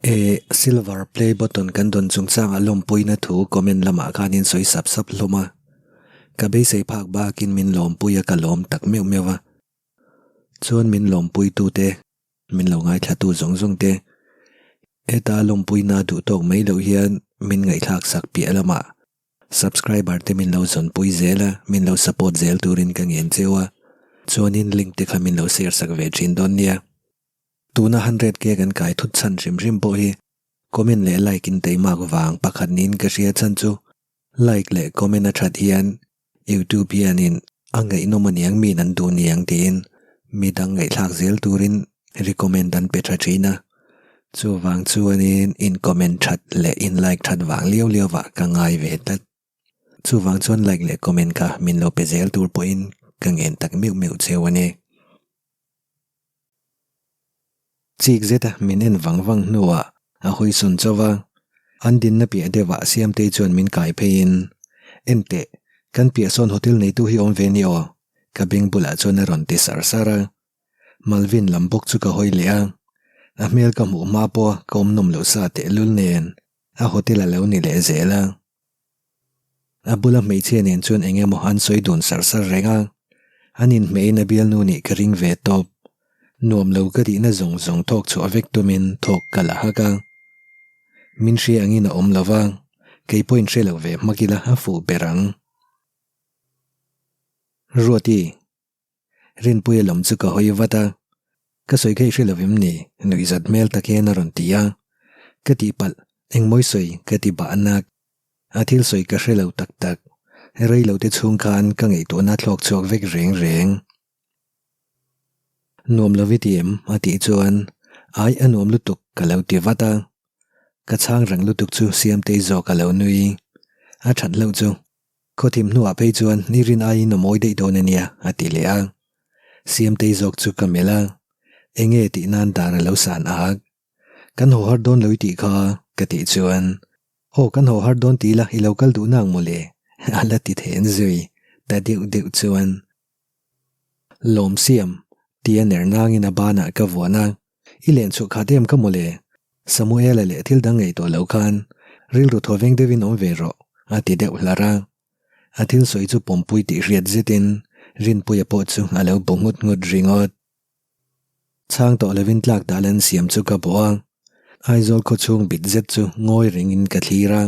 E silver play button kan dawn chungchangah lawmpuina thu comment lamah khan in sawi sap sap hlawm a. Ka beisei phak bakin min lawmpui a ka lawm tak meuh meuh a. Chuan min lawmpuitute, min lo ngaithlatu zawng zawng te, heta lawmpuina duh tawk mai loh hian min ngaihthlak sak piah lamah subscriber te min lo zawnpui zel a, min lo support zel turin ka ngen cheu a. Chuanin link te kha min lo share sak ve thin dawn nia. Tuna 100K kan kai thut chhan hrim hrim pawh hi comment leh like in teimak vang pakhat niin ka hria chhan chu like leh comment a that hian YouTube hianin a ngaihnawm aniang min an duh niang tiin midang ngaihthlak zel turin recommend an pe tha thin a, chuvang chuanin in comment that leh in like that vang liau liau ah ka ngai ve tlat. Chuvang chuan like leh comment kha min lo pe zel tur pawhin ka ngen tak meuh meuh cheu a ni. Chik zeta min en vang vang hnuah a hawi sawn chauh a, an dinna piah deuhah Siamtei chuan min kai pheiin, Enteh, kan piah sawn hotel neitu hi awm ve ni aw? ka beng bulah chuan a rawn ti sar sar a. Malvin lam bawk chu ka hawi leh a, a hmel ka hmuh hma pawha ka awm nawm loh sa tehlul nen a hotel a lo ni leh zel a. A bula hmeichhia nen chuan eng emaw an sawi dun sar sar reng a, an inhmeihin a bialnu nih ka ring ve tawp. Nuam lo ka tihna zawng zawng thawk chhuah vek tumin thawk ka la hak a. Min hria angin a awm lo va, kei pawhin hre lo ve hmak ila a fuh ber ang. Ruati. Rinpuia lam chu ka hawi vat a, Ka sawi kha i hre lo em ni? Nuihzat hmel tak hian a rawn ti a. Ka tihpalh, engmawi sawi ka ti bah nak. A thil sawi ka hre lo tak tak. Rei lo te chhung khan ka ngaihtuahna thlawk chhuak vek reng reng. Nuam lo i ti em? a tih chuan, Ai a nuam lutuk ka lo ti vat a. Ka chhang rang lutuk chu Siamtei zawk a lo nui. A that loh chu. Khawthim hnuah phei chuan ni rin aiin a mawi daih dawn a nia, a ti leh a. Siamtei zawk chu ka melh a, Enge tih nan dar a lo san ak. Kan haw har dawn lo i tih kha, ka tih chuan, Aw kan haw har dawn ti la i lo kal duh nang mawle, a la ti then zui ta deuh deuh chuan. Lawm siam, tia ner nangin a banah ka vuan a, I len chhuah khat em ka mawle? Samuela leh thil dang ngaihtuah lo khan rilru thaw veng deuhin awm ve rawh, a ti deuh hlar a. A thil sawi chu pawmpui tih hriat zetin Rinpuia pawh chu a lo bu nghut nghut ringawt. Chhang tawh lovin tlak dal an siam chu ka bawh a, Aizawl khawchhung bit zet chu ngawi rengin ka thlir a.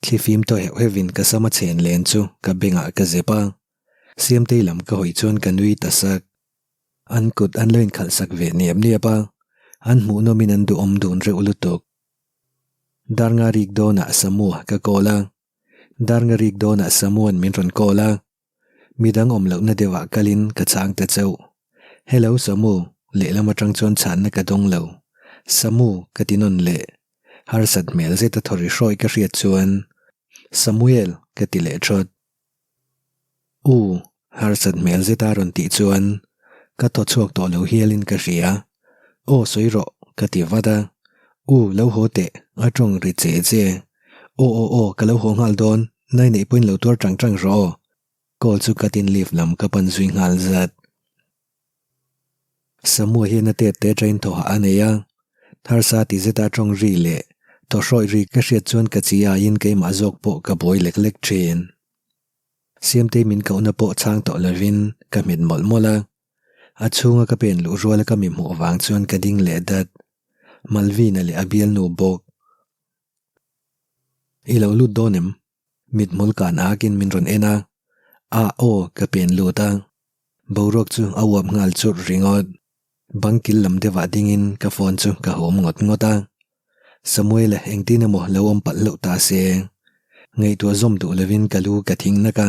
Thlifim tawh heuh heuhin ka sama chhen len chu ka bengah ka zep a, Siamtei lam ka hawi chuan ka nui ta sak. An kut an lo inkhalh sak ve niap niap a, an hmuhnawmin an duhawm dun reuh lutuk. Darnga rik dawnah Samua ka call a, Darnga rik dawnah Samua'n min rawn call a, midang awm lohna deuhah kalin ka chhang ta chauh. Hello Samu, lehlam atang chuan chhanna ka dawng lo. Samu ka ti nawn leh. Harsat hmel zeta thaw ri hrawi ka hriat chuan Samuel ka ti leh thawt. U, harsat hmel zeta rawn tih chuan ka thaw chhuak tawh lo hialin ka hria. Aw sawi rawh, ka ti vat a. U, lo haw teh, a tawng ri che che. Aw aw aw, ka lo haw nghal dawn, nai neih pawhin lo tuar tang tang rawh aw. Call chu cut in lift lam ka pan zui nghal zat. Samua hian a tet te train thawhah a nei a, harsa ti zeta tawng ri leh thaw hrawih ri ka hriat chuan ka chi aiin keimah zawk pawh ka buai lek lek thin. Siamtei min kohna pawh chhang tawh lovin ka hmet mawlh mawlh a, a chhunga ka pen luh ruala ka mi hmuh vang chuan ka ding leh dat. Malvina leh a bialnu bawk. I lo lut dawn em? Mithmul kan akin min rawn en a, a aw ka pen lut a. Boruak chu a uap nghal churh ringawt. Bang kil lam deuhah dingin ka phone chu ka hawm ngawt ngawt a. Samuela engtin emaw lo awm palh loh ta se. Ngaihtuah zawm duh lovin ka lu ka thing nak a.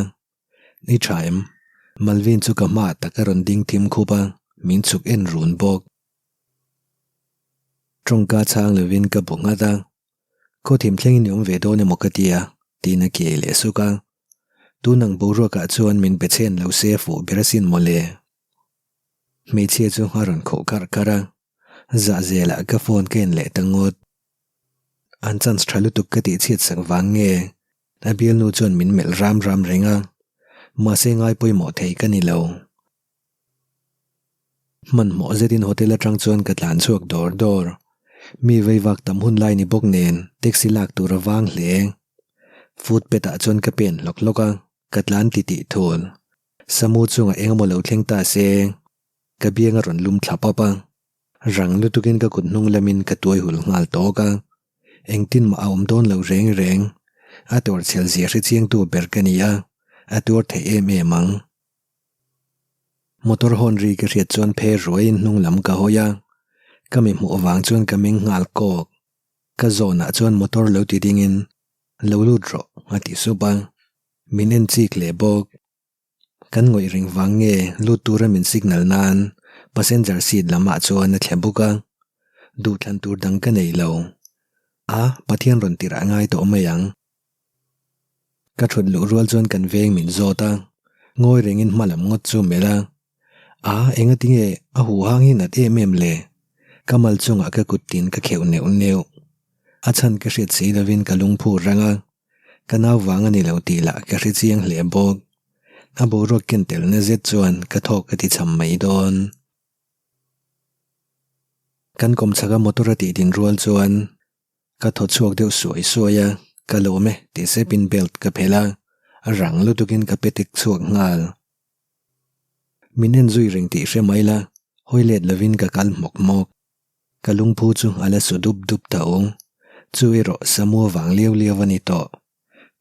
Ni tha em? Malvin chu ka hmaah tak a rawn ding thim khup a, min chhuk en run bawk. Tawngka chhang lovin ka bu nghat a. Khaw thim thlengin i awm ve dawn emaw ka ti a, tiin a kiai leh suk a. Tun ang boruakah chuan min be chhen lo se fuh ber asin mawle. Hmeichhia chu a rawn khuh karh karh a, zah zelah ka phone ka en leh ta ngawt. An chance tha lutuk ka tih chhiat sak vang nge a bialnu chuan min melh ram ram reng a, mahse ngai pawimawh thei ka ni lo. Hmanhmawh zetin hotel atang chuan ka tlan chhuak dawr dawr. Mi veivak tam hun lai ni bawk nen taxi lak tur a vang hle. Footpath ah chuan ka pen hlawk hlawk a, ka tlan ti tih thul. Samu chungah engemaw lo thleng ta se, ka biang a rawn lum thla pap a. Rang lutukin ka kut hnung lamin ka tuai hul nghal tawk a. Engtin mah a awm dawn lo reng reng. A tuar chhel zia hre chiangtu ber ka ni a, a tuar theih em em ang. Motor hawn ri ka hriat chuan phe ruaiin hnung lam ka hawi a, ka mi hmuh avang chuan ka meng nghal kawk. Ka zawnah chuan motor lo ti dingin, Lo lut rawh, a ti sup a. Min en chik leh bawk. Kan ngawih reng vang nge lut tura min signal nan passenger seat lamah chuan a thle buk a, duhthlan tur dang ka nei lo. A, Pathian rawn tirh a ngai tawh mai ang. Ka thut luh rual chuan kan veng min zawt a, ngawi rengin hma lam ngawt chu melh a. A, engati nge a huhang hi nat em em le? Ka mal chungah ka kut tin ka kheuh neuh neuh. A chhan ka hriat si lovin ka lungphu rang a, ka nau vang a ni lo tih lah ka hre chiang hle bawk. A boruak ken telna zet chuan ka thawk ka ti cham mai dawn. Kan kawmchhaka motor a tih din rual chuan Ka thaw chhuak deuh suai suai a, ka lawm e tih sepin belt ka phelh a, a rang lutukin ka pe tek chhuak nghal. Min en zui reng tih hre mai la, hawi let lovin ka kal hmawk hmawk. Ka lungphu chu a la su dup dup tho. Chu erawh Samua vang liau liau a ni tawh.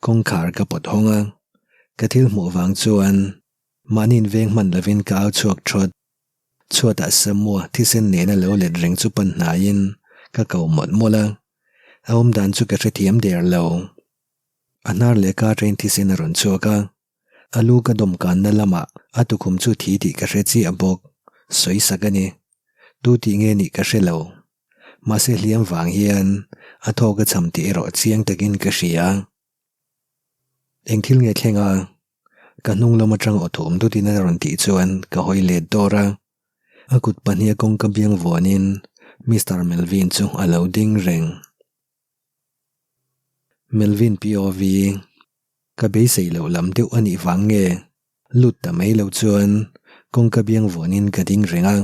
Kawngkhar ka pawt hawng a, ka thil hmuh vang chuan mahni inveng hman lovin ka au chhuak thawt. Chhuatah Samua thisen nena lo let reng chu pan hnaiin ka ko mawlh mawlh a, a awmdan chu ka hrethiam der lo. A hnar leh ka train thisen a rawn chhuak a, a lu ka dawm kanna lamah a tukhum chu thi tih ka hre chiah bawk, sawi sak a ni. Tu tih nge nih ka hre lo. Mahse hliam vang hian a thawk a cham tih erawh chiang takin ka hria. Eng thil nge thleng a? Ka hnung lam atang aw thum dutin a rawn tih chuan ka hawi let dawr a. A kut pahniha kawngka biang vuanin Mister Melvin chu a lo ding reng. Melvin POV, Ka beisei loh lam deuh a nih vang nge? Lut ta mai lo chuan kawngka biang vuanin ka ding reng a.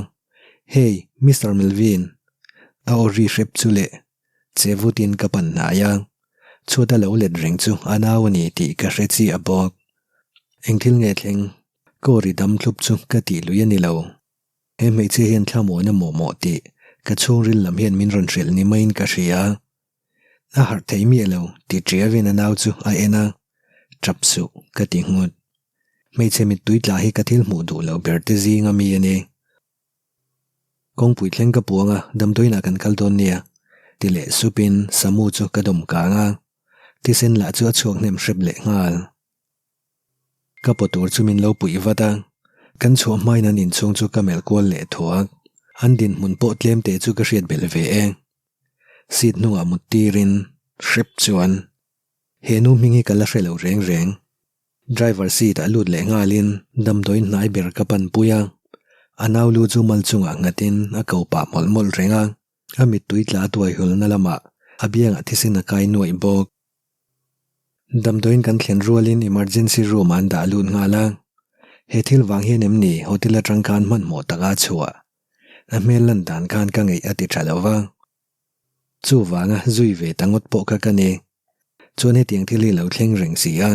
Hey, Mister Melvin! A aw ri hrep chu leh Che vutin ka pan hnai a, chhuat a lo let reng chu a nau a ni tih ka hre chiah bawk. Eng thil nge thleng? Ka aw ri dam thlup chu ka tih lui a ni lo. He hmeichhia hian thlamuan a mawhmawh tih ka chhungril lam hian min rawn hrilh ni maiin ka hria. A harh thei miah lo ti ṭiavin a nau chu a en a, Ṭap suh ka ti nghut. Hmeichhe mittui tla hi ka thil hmuh duh loh ber te zing a mi a ni. Kawngpui thleng ka puang a, damdawiinah kan kal dawn nia, ti leh supin Samu chu ka dawm kang a, thisen lah chu a chhuak hnem hrep leh nghal. Ka paw tur chu min lo puih vat a, kan chhuah hmain an inchhung chu ka melh kual leh thuak. An dinhmun pawh tlem te chu ka hriat belh ve e. Seat hnungah mut tirin hrep chuan he nu hming hi ka la hre lo reng reng. Driver seat ah lut leh nghalin damdawiin hnai ber ka pan pui a, a nau lu chu mal chungah nghatin a ko pah mawlh mawlh reng a, a mittui tla a tuai hulna lamah a biangah thisen a kai nuaih bawk. Damdawiin kan thlen rualin emergency room ah an dah lut nghal a, he thil vang hian em ni hotel atang khan hmanhmawh taka a chhuah? A hmel lan dan khan ka ngeih a ti tha lo va, chuvanga zui ve ta ngawt pawh kha ka ni. Chuan hetiang thil hi lo thleng reng si a,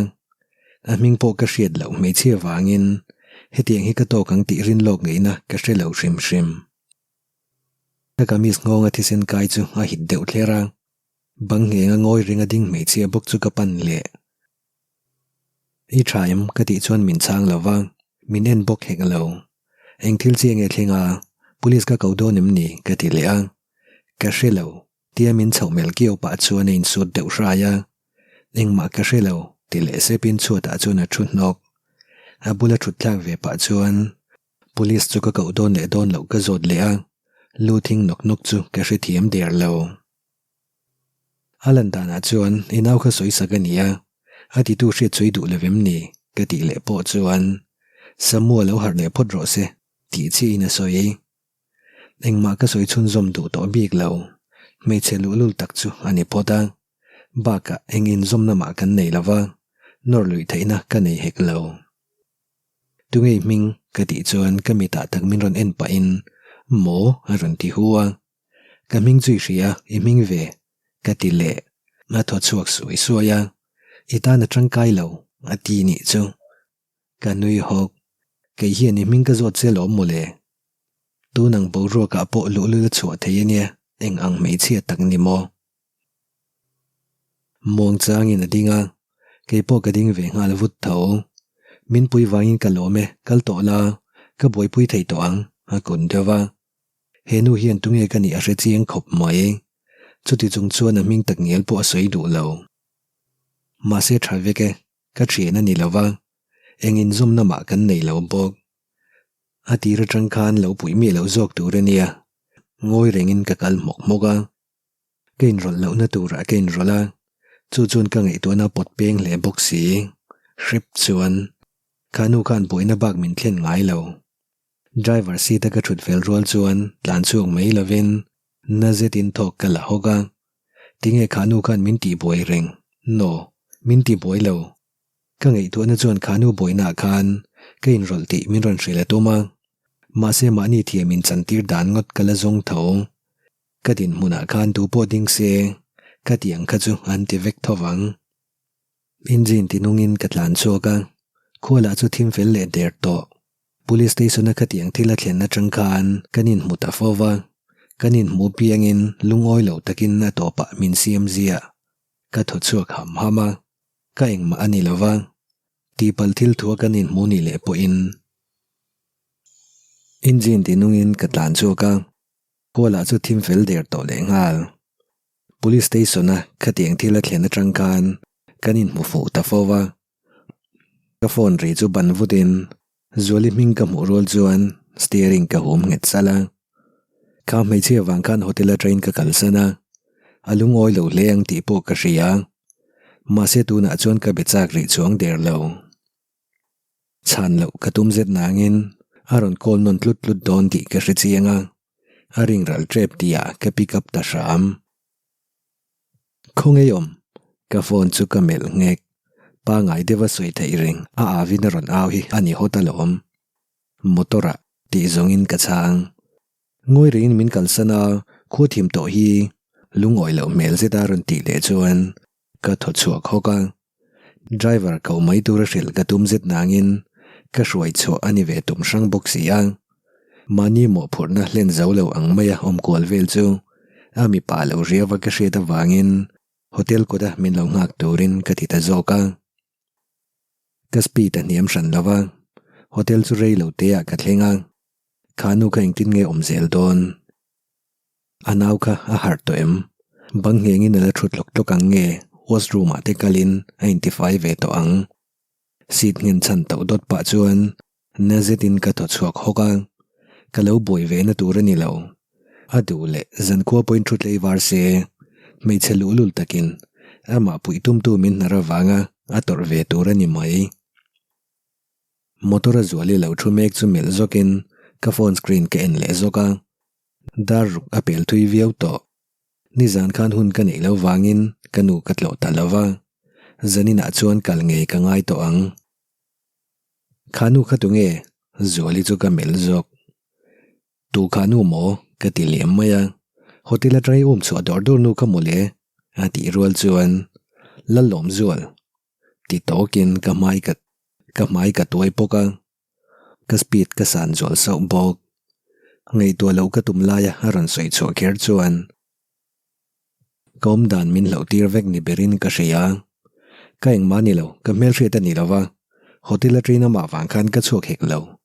a hming pawh ka hriat loh hmeichhia vangin hetiang hi ka tawk ang tih rin lawk ngeihna ka hre lo hrim hrim. Ka kamis nghawnga thisen kai chu a hit deuh thler a, bang nghenga ngawi ringa ding hmeichhia bawk chu ka pan leh. I tha em? ka tih chuan min chhang lo va, min en bawk hek lo. Eng thil chiah nge thleng a, police ka ko dawn em ni? ka ti leh a, ka hre lo. Tia min chhoh melh kiau pah chuan a insut deuh hrai a, Engmah ka hre lo, ti leh sepin chhuatah chuan a thu hnawk. A bula thut thlak ve pah chuan Police chu ka koh dawn leh dawn loh ka zawt leh a, lu thing nawk nawk chu ka hrethiam der lo. A lan danah chuan i nau kha sawi sak a ni a, a titu hriat sawi duh lo em ni? ka tih leh pawh chuan Samua lo harh leh phawt rawh se tih chiahin a sawi. Engmah ka sawi chhunzawm duh tawh bik lo. Hmeichhe luhlul tak chu a ni phawt a. Bakah eng inzawmna mah kan nei lo va, nawr luih theihna ka nei hek lo. Tungei hming ka tih chuan ka mitah tak min rawn en pahin maw a rawn ti hu a. Ka hming chu i hria, i hming ve, ka ti leh. A thaw chhuak suai suai a, I tan a tangkai lo, a ti nih chu. Ka nui hawk, kei hian i hming ka zawt che lawm mawle. Tun ang boruakah pawh luhlul a chhuah thei a nia, eng ang hmeichhia tak ni maw? Muang changin a ding a, kei pawh ka ding ve nghal vut tho. Min pui vangin ka lawm e, kal tawh la, ka buaipui thei tawh ang, a kun deuh a. He nu hian tunge ka nih a hre chiang khawp mai. Chuti chung chuan a hming tak ngial pawh a sawi duh lo. Mahse tha vek e, ka thian a ni lo va, eng inzawmna mah kan nei lo bawk. A tir atang khan lo puih miah loh zawk tur a nia, ngawi rengin ka kal hmawk hmawk a. Ka inrawlh lohna turah ka inrawlh a, chu chuan ka ngaihtuahna a pawt peng hle bawk si. Hrep chuan kha nu khan buaina bak min thlen ngai lo. Driver seat a ka thut fel rual chuan tlan chhuak mai lovin na zetin thawk ka la hawk a. Tinge kha nu khan min tihbuai reng? No, min tihbuai lo. Ka ngaihtuahna chuan kha nu buainaah khan ka inrawlh tih min rawn hrilh a tum a. Mahse mahni thiam inchantir dan ngawt ka la zawng tho. Ka dinhmunah khan tu pawh ding se, ka ti ang kha chu an ti vek tho vang. Engine ti nungin ka tlan chhuak a, khua lah chu thim fel leh der tawh. Police station-a khatiang thil a thlen atang khan kan inhmu ta fo va, kan inhmu piangin lungawi lo takin a tawpah min siam ziah. Ka thaw chhuak ham ham a, ka engmah a ni lo va, tihpalh thil thua kan inhmu ni leh pawhin. Engine ti nungin ka tlan chhuak a. Kuala chu thim fel der tawh leh nghal. Police station-a khatiang thil a thlen atang khan kan inhmu fuh ta fo va. Ka phone ri chu ban vutin Zuali hming ka hmuh rual chuan steering ka hum nghet salh a. Kha hmeichhia vang khan hotel atangin ka kalsan a, a lungawi lo hle ang tih pawh ka hria. Mahse tunah chuan ka be chak rih chuang der lo. Chhan loh ka tum zet nangin a rawn call nawn tlut tlut dawn tih ka hre chiang a, a ring ral tep tihah ka pick up ta hram. Khawngaih awm, ka phone chu ka melh nghek. Pangai deuha sawi theih reng a avin a rawn au hi a ni hawt alawm. Motor ah tih zawngin ka chhang. Ngawi rengin min kalsan a, khua thim tawh hi lungawi loh hmel zeta rawn tih leh chuan ka thaw chhuak hawk a. Driver ko mai tura hrilh ka tum zet nangin ka hruai chhuah a ni ve tum hrang bawk si a. Mahni mawhphurhna hlen zo lo ang maia awm kual vel chu a mipa lo riau a ka hriat avangin hotel kawta min lo nghak turin ka ti ta zawk a. Ka speed a hniam hran lo va, hotel chu rei lo teah ka thleng a, kha nu kha engtin nge awm zel dawn? A nau kha a harh tawh em? Bang nghengin a la thut tlawk tlawk ang nge washroom ah te kalin a intifai ve tawh ang? Seat nghen chhan tauh dawt pah chuan na zetin ka thaw chhuak hawk a, ka lo buai ve na tur a ni lo. A duh leh zankhua pawhin thu tlei var se, hmeichhe luhlul takin amah puih tumtu min hnar avanga a tawrh ve tur a ni mai. Motor a zual i lo thu mek chu melh zawkin ka phone screen ka en leh zawk a. Dar ruk a pel thui viau tawh. Nizan khan hun ka neih lo vangin ka nu ka tlawh ta lo va, zaninah chuan kal ngei ka ngai tawh ang. Kha nu kha tunge? Zuali chu ka melh zawk. Tu kha nu maw? Ka ti liam mai a. Hotel atanga i um chhuah dawr dawr nu kha mawle a tih rual chuan Lalawmzual ti tawkin ka hmai ka ka hmai ka tuai bawk a. Ka speed ka san zual sauh bawk. Ngaihtuah loh ka tum laia a rawn sawi chhuah kher chuan ka awm dan min hlauh tir vek ni berin ka hria. Ka engmah ni lo, ka hmelhriat a ni lo va, hotel atangin amah vang khan ka chhuak hek lo.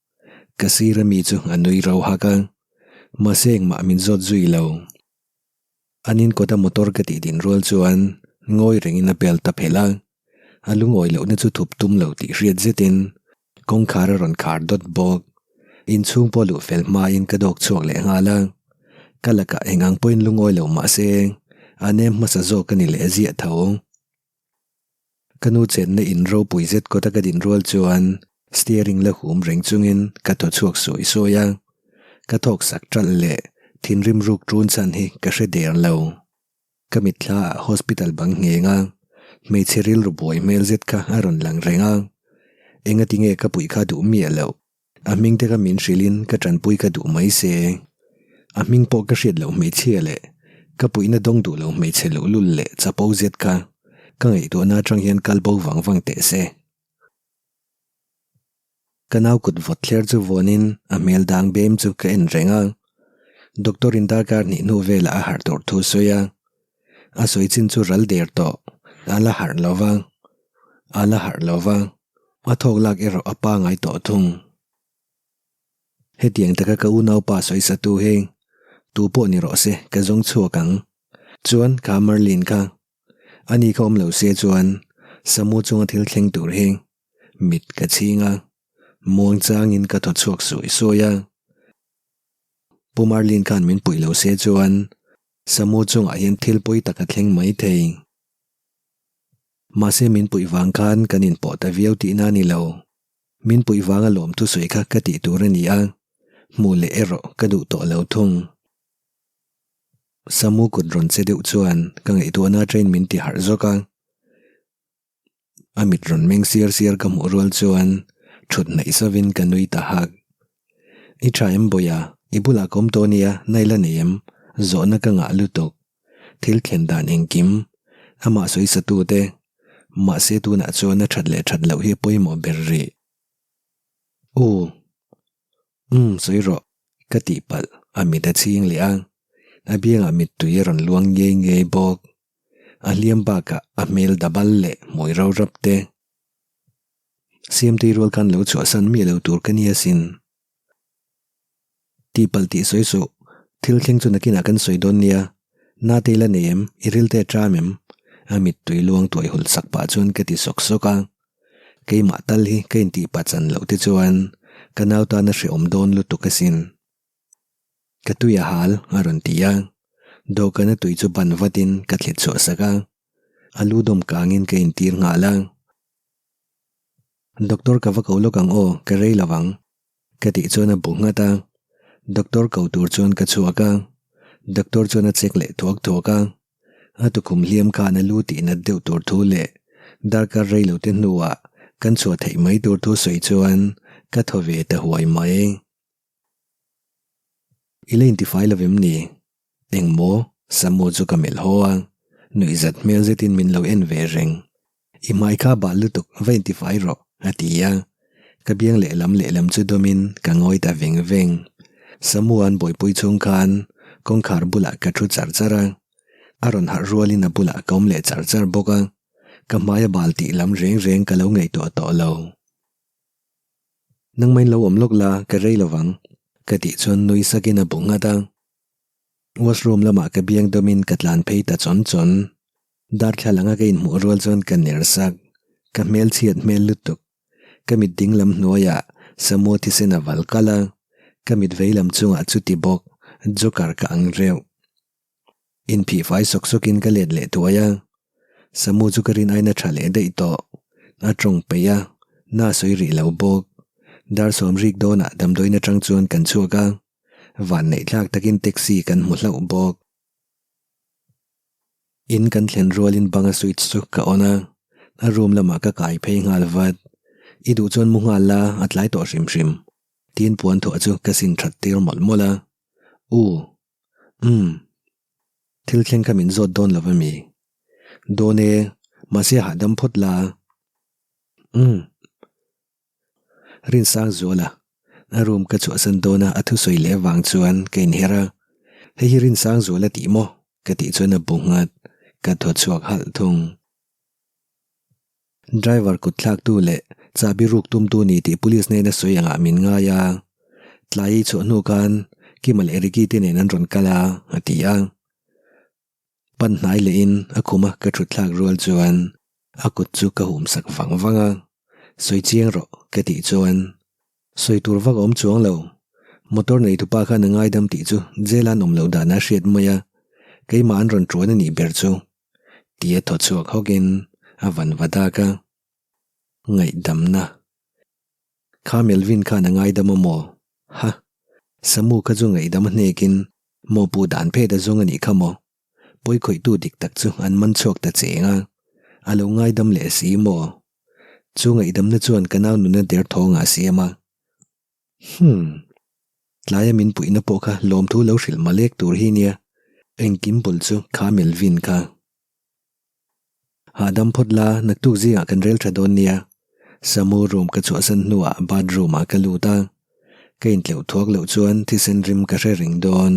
Ka sir ami chu a nui ro hak a, mahse engmah min zawt zui lo. An in kawta motor ka tih din rual chuan ngawi rengin a belt a phelh a, a lungawi lohna chu thup tum lo tih hriat zetin kawngkhar a rawn khar dawt bawk. Inchhung pawh luh fel hmain ka dawk chhuak leh nghal a, ka lakah eng ang pawhin lungawi lo mah se a nem hmasa zawk a ni leh ziah tho. Ka nu chenna in ropui zet kawta ka din rual chuan steering la hum reng chungin ka thaw chhuak sawi sawi a, ka thawk sak ṭalh leh thinrim ruk ṭun chhan hi ka hre der lo. Ka mitthla ah hospital bang ngheng a, hmeichhe rilru buai hmel zet kha a rawn lang reng a, engati nge ka puih kha duh miah loh, a hming te kha min hrilhin ka ṭanpui ka duh mai se, a hming pawh ka hriat loh hmeichhia leh. Ka puihna dawng duh lo hmeichhe luhlul leh chapo zet kha ka ngaihtuahna atang hian kal bo vang vang teh se. Ka nau kut vawt thler chu vuanin a hmel dang bem chu ka en reng a. Doctor in darkar hnih hnu velah a harh tur thu sawi a. A sawi chin chu ral der tawh, a la harh lo va. A la harh lo va, a thawk lak erawh a pangai tawh thung. Hetiang taka ka unaupa sawi satu hi tu pawh ni rawh se ka zawng chhuak ang. Chuan kha Merlin kha ani kha awm lo se chuan Samu chunga thil thleng tur hi mit ka chhing a, muang changin ka thaw chhuak suai suai a. Pu Merlin khan min puih lo se chuan Samu chungah hian thil pawi tak a thleng mai thei. Mahse min puih vang khan kan inpawh ta viau tihna a ni lo. Min puih vanga lawm thusawi kha ka tih tur a ni a, hmuh leh erawh ka duh tawh lo thung. Samu kut rawn che deuh chuan ka ngaihtuahna train min ti harh zawk a. A mit rawn meng siar siar ka hmuh rual chuan thut hnaih sauvin ka nui ta hak. I tha em Bawia, i bulah ka awm tawh nia, na ila nei em? Zawhna ka ngah lutuk. Thil thlen dan engkim, amah sawi satute, mahse tunah chuan a that leh that loh hi a pawimawh ber rih. U. Umm sawi rawh, ka tihpalh, a mit a chhing leh a, a biangah mittui a rawn luang ngei ngei bawk. A hliam bakah a hmel dabal leh hmui ro rap te. Siamtei rual khan lo chhuahsan miah lo tur ka nia sin. Tihpalh tih sawi suh, thil thleng chu nakinah kan sawi dawn nia, Nate la nei em, i rilte a ṭam em? A mittui luang tuai hul sak pah chuan ka ti sawk sawk a. Keimah tal hi ka intih pah chan loh te chuan ka nau tan a hrehawm dawn lutuk asin. Ka tui a hal, a rawn ti a. Dawhkana tui chu ban vatin ka thlit chhuah sak a. A lu dawm kangin ka intir nghal a. Doctor ka va ko lawk ang aw, ka rei lo ang. Ka tih chuan a bu nghat a, doctor ko tur chuan ka chhuak a, doctor chuan a check leh thuak thuak a, a tukhum hliam khan a lu tih nat deuh tur thu leh darkar rei lo te hnuah kan chhuah theih mai tur thu sawi chuan ka thaw ve ta huai mai. I la intifai lo em ni? Engmaw? Samu chu ka melh haw a, nuihzat hmel zetin min lo en ve reng. I hmai kha bal lutuk, va intifai rawh, a ti a. Ka biang lehlam lehlam chu dawmin ka ngawi ta veng veng. Samu-a'n bawihpui chhung khan kawngkhar bulah ka thu char char a. A rawn harh rualin a bulah ka awm leh char char bawk a. Ka hmai a bal tih lam reng reng ka lo ngaihtuah tawh lo. Nangmain lo awm lawk la, ka rei lovang, ka tih chuan nui sakin a bu nghat a. Washroom lamah ka biang dawmin ka tlan phei ta chawn chawn. Darthlalang a ka inhmuh rual chuan ka ner sak. Ka hmel chhiat hmel lutuk. Ka mit ding lam hnuaiah Samuo thisen a val kal a, ka mit vei lam chungah chuti bawk Joker ka ang reuh. Inphih fai sawk sawkin ka let leh thuai a, Samu chu ka rin aina tha leh daih tawh. A tawng peih a, na sawi rih lo bawk. Dar sawm rik dawnah damdawiin atang chuan kan chhuak a, vanneih thlak takin taxi kan hmu hlauh bawk. In kan thlen rualin banga switch chu ka on a, a room lamah ka kai phei nghal vat. I duh chuan mu nghal la, a tlai tawh hrim hrim. Tiin puan thuah chu ka sin that tir mawlh mawlh a. U. Umm. Thil thleng kha min zawt dawn lo a mi? Dawn e, mahse hahdam phawt la. Umm. Rinsang Zuala, a room ka chhuahsan dawn a a thusawi leh avang chuan ka inher a. Hei hi Rinsang Zuala tih maw? Ka tih chuan a bu nghat. Ka thaw chhuak halh thung. Driver kut thlaktu leh chahbi ruk tumtu ni tih police hnena sawi angah min ngai a, tlai ei chhuah hnu khan Kima leh Ricky te nen an rawn kal a, a ti a. Pan hnai lehin a khuma ka thut thlak rual chuan a kut chu ka hum sak vang vang a, Sawi chiang rawh ka tih chuan sawi tur vak a awm chuang lo. Motor neitupa khan a ngaidam tih chu jail an awm loh dan a hriat mai a, keimah an rawn tuan a nih ber chu. Tia thaw chhuak hawkin a van va dak a, Ngaihdamna. Kha Melvin khan a ngaidam a maw? Ha! Samu kha chu ngaihdam a hnekin maw pu dan phet a zawng a nih kha maw? Pawikhawihtu dik tak chu an man chhuak ta cheng a, a lo ngaidam leh si maw? Chu ngaihdamna chuan ka nau nuna derthawngah a siam a. Humm. Tlaia min puihna pawh kha lawmthu lo hrilh malek tur hi nia. Engkim bul chu kha Melvin kha. Hahdam phawt la, naktuk zingah kan rel tha dawn nia. Samu room ka chhuahsan hnuah bathroom ah ka lut a. Ka intleuh thuak loh chuan thisen rim ka hre reng dawn.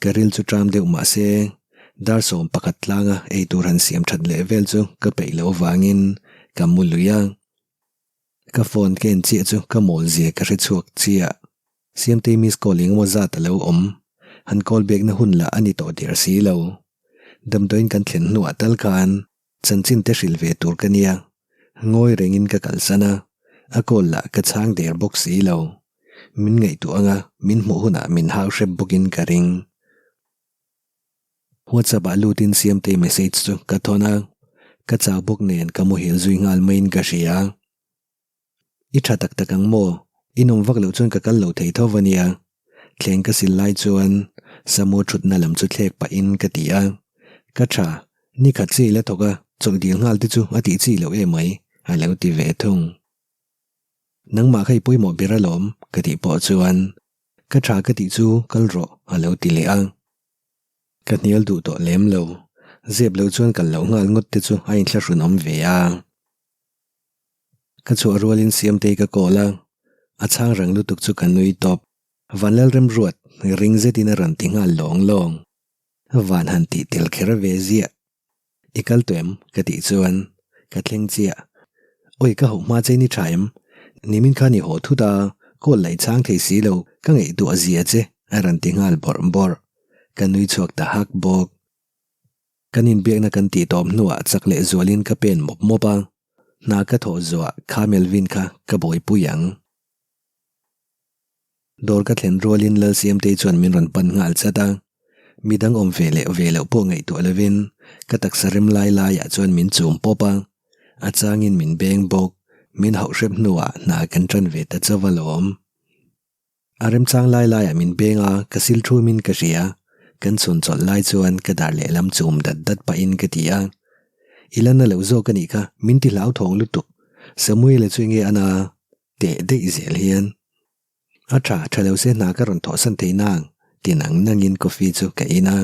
Ka ril chu ṭam deuh mah se, dar 11 tlanga eitur han siam ṭhat leh vel chu ka peih loh avangin ka mu lui a. Ka phone ka en chiah chu ka mawl zia ka hre chhuak chiah. Siamtei miss call engemaw zat a lo awm. Han call back na hun lah a ni tawh der si lo. Damdawiin kan thlen hnuah tal khan chanchin te hrilh ve tur ka nia. Ngawi rengin ka kalsan a, a call lah ka chhang der bawk si lo. Min ngaihtuah anga min hmuh hunah min hau hrep bawkin ka ring. WhatsApp ah lutin Siamtei message chu ka thawn a, ka chau bawk nen ka muhil zui nghal maiin ka hria. I tha tak tak ang maw? I nawm vak loh chuan ka kal lo thei tho va nia. Thleng ka sil lai chuan Samu thutna lam chu thlek pahin ka ti a. Ka tha, ni khat chi i la thawk a, chawlh dil nghal te chu a tih chi loh emai, a lo ti ve thung. Nangmah kha i pawimawh ber alawm, ka tih pawh chuan ka tha ka tih chu kal rawh, a lo ti leh a. Ka hnial duh tawh lem lo, zep lo chuan kal loh nghal ngawt te chu a inthlahrun awm ve a. Ka chhuah rualin Siamtei ka call a, a chhang rang lutuk chu ka nui tawp. Vanlal Remruat ring zetin a rawn ti nghal lawng lawng. Van han tih tel kher ve ziah. I kal tawh em? ka tih chuan ka thleng chiah. Awi ka hauh hma che ni tha em? Nimin khan i haw thut a, call laih chhang thei si lo, ka ngaihtuah zia che a rawn ti nghal bawrh bawrh. Ka nui chhuak ta hak bawk. Kan inbiakna kan tih tawp hnuah chak leh zualin ka pen mawp mawp a, hna ka thawh zuah kha Melvin kha ka buaipui ang. Dawr ka thlen rualin Lalsiamtei chuan min rawn pan nghal chat a, midang awm ve leh ve loh pawh ngaihtuah lovin ka taksa rem lai laiah chuan min chum pawp a, a changin min beng bawk, min hauh hrep hnuah hna kan tan ve ta chauh alawm. A remchang lai laiah min beng a, ka sil thumin ka hria. Kan chhun chawlh lai chuan ka dar lehlam chum dat dat pahin ka ti a. I la na lo zawk a nih kha, min ti hlauthawng lutuk. Samuel-a chu enge a na teh daih zel hian. A tha, tha lo se hna ka rawn thawhsan thei nang, ti nang nangin coffee chu ka in a.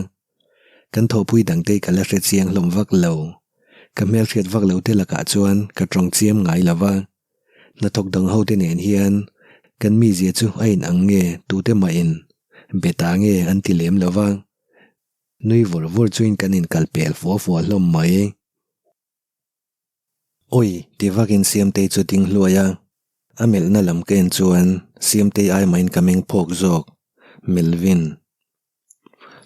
Kan thawhpui dangte ka la hre chiang hlawm vak lo. Ka hmelhriat vak lo te lakah chuan ka tawng chiam ngai lo va. Hnathawk dang ho te nen hian kan mizia chu a in ang nge tute mah in be ta nge an ti lem lo va, nui vur vur chuin kan in kal pel fua fua hlawm mai. Awi ti vakin Siamtei chu ding hluai a, a melhna lam ka en chuan Siamtei ai mahin ka meng phawk zawk, Melvin.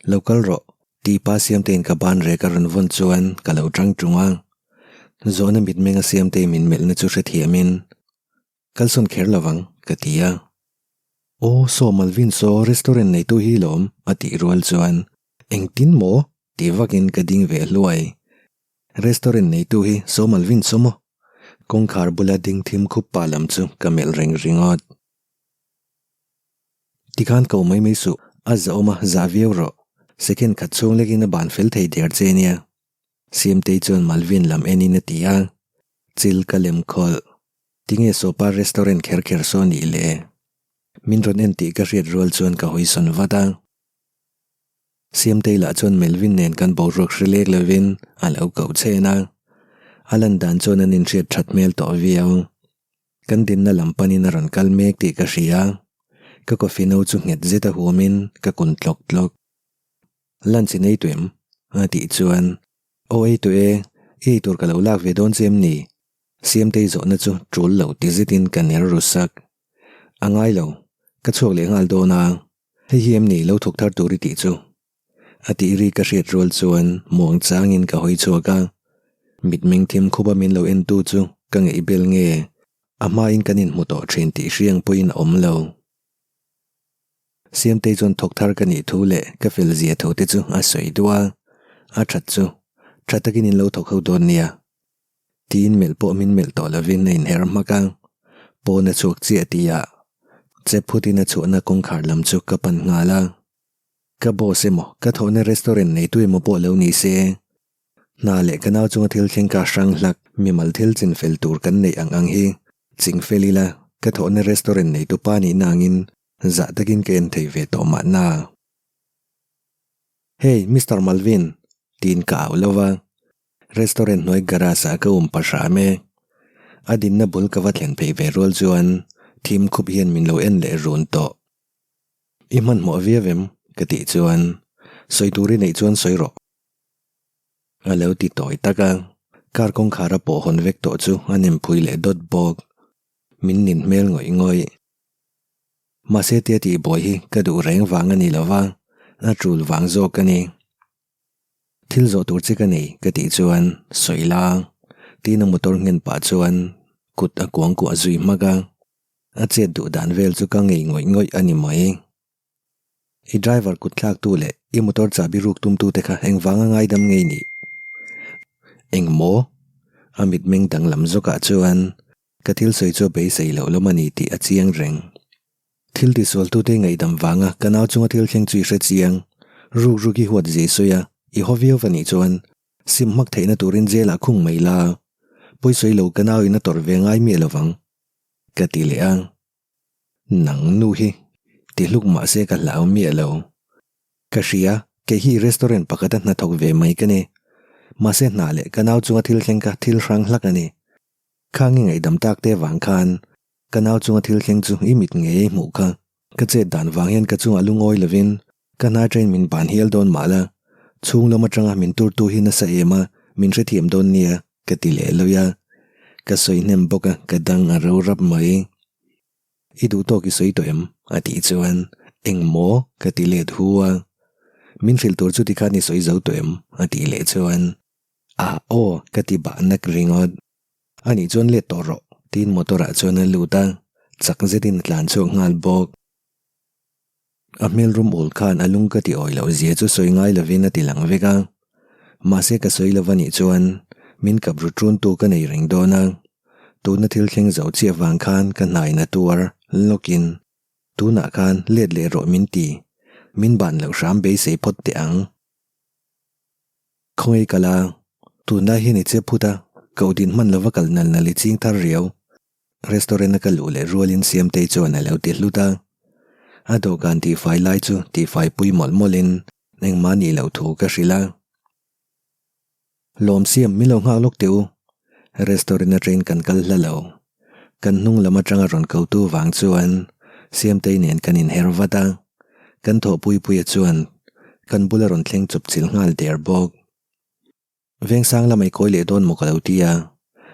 Lo kal rawh, tih pa Siamteiin ka ban rek a rawn vawn chuan ka lo tang tung a. Zawhna mitmenga Siamtei min melhna chu hrethiamin, Kalsawn kher lovang, ka ti a. Aw, saw Malvin saw restaurant neitu hi lawm, a tih rual chuan, Engtin maw? ti vakin ka ding ve hluai. Restaurant neitu hi saw Malvin saw maw? Kawngkhar bula ding thim khup pa lam chu ka melh reng ringawt. Tikhan ko mai mai suh, a zahawm a, zah viau rawh. Second khat chhung lekin a ban fel thei der che nia. Siamtei chuan Malvin lam enin a ti a, Chil ka lem khawlh. Tinge Sopa restaurant kher kher saw nih le? Min rawn en tih ka hriat rual chuan ka hawi sawn vat a. Siamtei lah chuan Melvin nen kan boruak hre lek lovin a lo koh chen a. A lan dan chuan an inhriat that hmel tawh viau. Kan dinna lam panin a rawn kal mek tih ka hria. Ka coffee no chu nghet zet a humin ka kun tlawk tlawk. Lunch in ei tawh em? a tih chuan, Aw ei tawh e, i ei tur ka lo lak ve dawn che em ni? Siamtei zawhna chu tul lo ti zetin ka ner ru sak. A ngai lo, ka chhuak leh nghal dawn a, hei hi em ni lo thawk thar tur i tih chu? A tih ri ka hriat rual chuan muang changin ka hawi chhuak a, mitmeng thim khupa min lo entu chu ka ngeih bel nge, a hmain kan inhmu tawh thin tih hriang pawhin a awm lo. Siamtei chuan thawk thar ka nih thu leh ka fel zia thu te chu a sawi duh a, a that chu tha takin in lo thawk ho dawn nia. Tiin melh pawh min melh tawh lovin a inher hmak a, pawn a chhuak chiah tihah chep phutin a chhuahna kawngkhar lam chu ka pan nghal a. Ka boss emaw, ka thawhna restaurant neitu emaw pawh lo ni se, hna leh ka nau chunga thil thleng ka hrang hlak mimal thil chin fel tur kan neih ang ang hi ching fel ila, ka thawhna restaurant neitu pa nihna angin zah takin ka en thei ve tawh mahna. Hey, Mister Malvin! tiin ka au lo va. Restaurant hnuai garage ah ka um pa hram e. A dinna bul ka va thlen phei ve rual chuan thim khup hian min lo en leh run tawh. I hmanhmawh viau em? ka tih chuan sawi tur i neih chuan sawi rawh. A lo ti tawi tak a, car kawngkhar a pawh hawn vek tawh chu a nem phui leh dawt bawk. Min nin hmel ngawih ngawih. Mahse tia tihbuai hi ka duh reng vang a ni lo va, a tul vang zawk a ni. Thil zawh tur che ka nei ka tih chuan sawi la tiin a motor nghen pah chuan kut a kuang kuah zui hmak a, a chet duh dan vel chu ka ngei ngawih ngawih a ni mai. I driver kut thlak tu leh i motor chahbi ruk tum tu te kha engvanga ngaidam ngei nih? Eng maw? A mitmeng danglam zawkah chuan ka thil sawi chu a beisei loh lawm a ni tih a chiang reng. Thil tisualtute ngaihdam vanga ka nau chunga thil thleng chu i hre chiang. Ruk ruk i huat zia i sawi a, i haw viau va nih chuan sim hmak theihna turin jail ah khung mai la. Pawi sawi lo ka nau in a tawrh ve ngai miah lovang. Ka ti leh a. Nang nu hi ti hluk mah se ka hlau miah lo. Ka hria, kei hi restaurant pakhata hnathawk ve mai ka ni. Mahse hna leh ka nau chunga thil thleng kha thil hrang hlak a ni. Khang i ngaihdam tak te vang khan Ka nau chunga thil thleng chu i mit ngei ei hmuh kha. Ka chet dan vang hian ka chungah lungawi lovin ka hna train min ban hial dawn mah la, chhung lam atanga min turtu hi nasa em a, min hrethiam dawn nia, ka ti leh lawi a. Ka sawi hnem bawk a, ka dang a ro rap mai. I duh tawk i sawi tawh em? a tih chuan, Eng maw? ka ti let hu a. Min hrilh tur chu tikhan i sawi zo tawh em? a tih leh chuan, Ah aw, ka ti bah nak ringawt. A nih chuan let tawh rawh, tiin motor ah chuan a lut a, chak zetin a tlan chhuak nghal bawk. A hmel rum ul khan a lung ka ti awi loh zia chu sawi ngai lovin a ti lang vek a. Mahse ka sawi lo a nih chuan min kap ru ṭun tu ka nei reng dawn a. Tuna thil thleng zo chiah vang khan ka hnain a tuar lawkin tunah khan let leh rawh min ti, min ban loh hram beisei phawt teh ang. Khawngaih kal a, tunlai hian i che phut a, koh din hman lova kal nal nal i ching thar riau. Restaurant a ka luh leh rualin Siamtei chuan a lo ti hlut a. A dawhkan tihfai lai chu tihfai pui mawlh mawlhin engmah nih loh thu ka hrilh a. Lawm siam min lo nghak lawk teh u. Restaurant atangin kan kal hla lo. Kan hnung lam atanga rawn kotu vang chuan Siamtei nen kan inher vat a. Kan thawhpui puia chuan kan bula rawn thleng chawp chilh nghal der bawk. Vengsang lamah i kawi leh dawn maw ka lo ti a,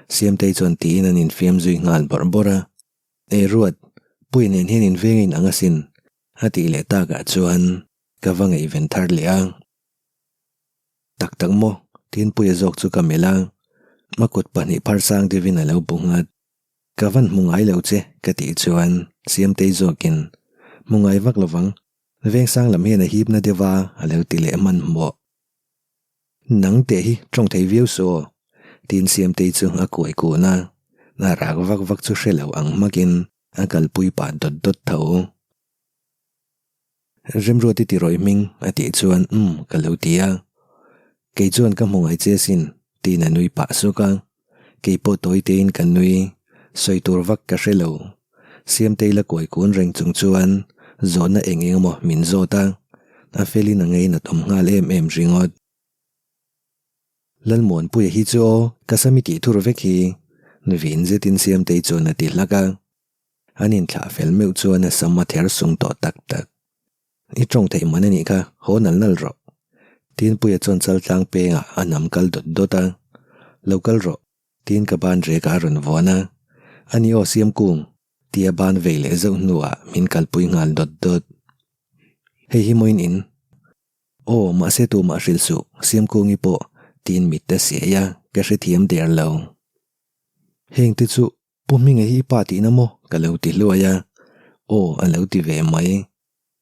Siamtei chuan tiin an infiam zui nghal bawrh bawrh a. Ei ruat, Puia nen hian inveng a inang asin, a tih leh takah chuan ka va ngaihven thar leh a. Tak tak maw? Tiin Puia zawk chu ka melh a, a kut pahnih phar sang deuhin a lo bu nghat. Ka van hmu ngai lo che ka tih chuan Siamtei zawkin, Hmu ngai vak lovang, Vengsang lam hian a hipna deuh a a lo ti leh hmanhmawh. Nang teh hi tawng thei viau suh aw, tiin Siamtei chu a kuai kun a, a rak vak vak chu hre lo ang hmakin a kalpui pah dawt dawt tho. Remruati tirawih hming a tih chuan umm ka lo ti a, kei chuan ka hmu ngai che asin tiin a nui pah suk a, kei pawh tawi tein ka nui, sawi tur vak ka hre lo. Siamtei la kuai kun reng chung chuan zawhna eng eng emaw min zawt a, a felin a ngei nat awm nghal em em ringawt. Lalmuanpuia hi chu aw ka sam i tih thur vek hi, vin zetin Siamtei chuan a ti hlak a. An inthlah fel meuh chuan a sam a ther sung tawh tak tak. I tawng theih man a nih kha, haw nal nal rawh. Tinpuia chuan chal tlang pengah a nam kal dawt dawt a. Lo kal rawh, tiin ka ban rekah a rawn vuan a. A ni aw siam kung, tia ban vei leh zauh hnuah min kalpui nghal dawt dawt. Hei hi mawiin in. Aw, mahse tumah hrilh suh, Siamkungi pawh, tiin mit a siai a, ka hrethiam der lo. Hengte chu Pu Hminga hi i pa tihna maw? ka lo ti hluai a. Aw, a lo ti ve mai.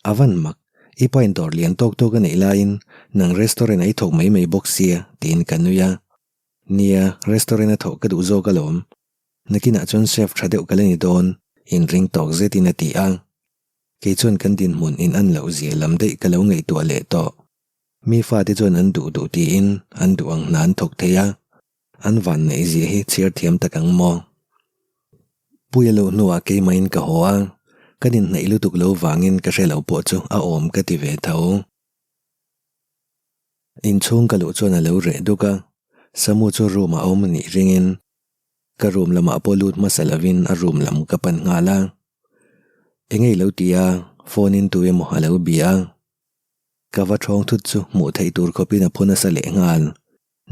A van mak, i pa in dawr lian tawk tawk a neih laiin nang restaurant ah i thawk mai mai bawk sia, tiin ka nui a. Nia, restaurant a thawh ka duh zawk alawm. Nakinah chuan chef tha deuh ka la ni dawn, inring tawk zetin a ti a. Kei chuan kan dinhmun in an loh zia lam daih ka lo ngaihtuah leh tawh. Mi fate chuan an duh duh tiin an duh ang hna an thawk thei a. An van neih zia hi chhiar thiam tak ang maw? Puia luh hnuah keimahin ka haw a, kan inhnaih lutuk lo vangin ka hre lo pawh chu a awm ka ti ve tho. Inchhung ka luh chuan a lo reh duk a, Samu chu room ah a awm anih ringin ka room lamah pawh lut hmasa lovin a room lam ka pan nghal a. Enge i lo ti a, phone in tu emaw a lo bia a. Ka va thawng thut chu hmuh theih tur khawpin a phu nasa leh nghal.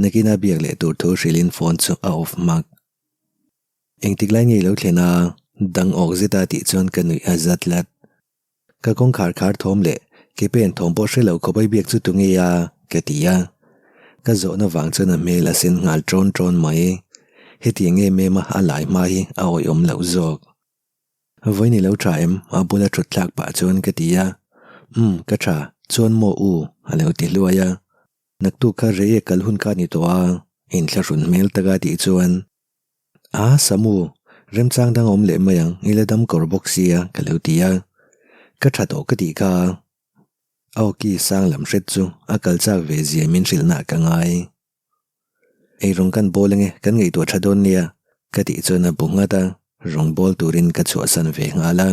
Nakina biak leh tur thu hrilhin phone chu a off hmak. Engtik lai nge i lo thlen a, dang awk zeta tih chuan ka nuih a za tlat. Ka kawngkhar khar thawm leh ke pen thawm pawh hre lo khawp ai biak chu tu nge a? ka ti a. Ka zawhna vang chuan a hmel a sen nghal ṭawn ṭawn mai. Hetiang em em a a lai hma hi a awihawm loh zawk. Vawiin i lo ṭha em? A bula ṭhut thlak pah chuan ka ti a. Umm, ka ṭha. Chuan maw u? a lo ti hluai a. Naktuk kha rei e kal hun kha ni tawh a, inthlahrun hmel taka tih chuan, A, Samu, remchang dang awm leh mai ang, i la dam kawr bawk sia, ka lo ti a. Ka tha tawh ka tih kha. A awki sang lam hret chu a kal chak ve zia min hrilhna ka ngai. Eirawng kan bawl ange, kan ngaihtuah tha dawn nia, ka tih chuan a bu nghat a, rawng bawl turin ka chhuahsan ve nghal a.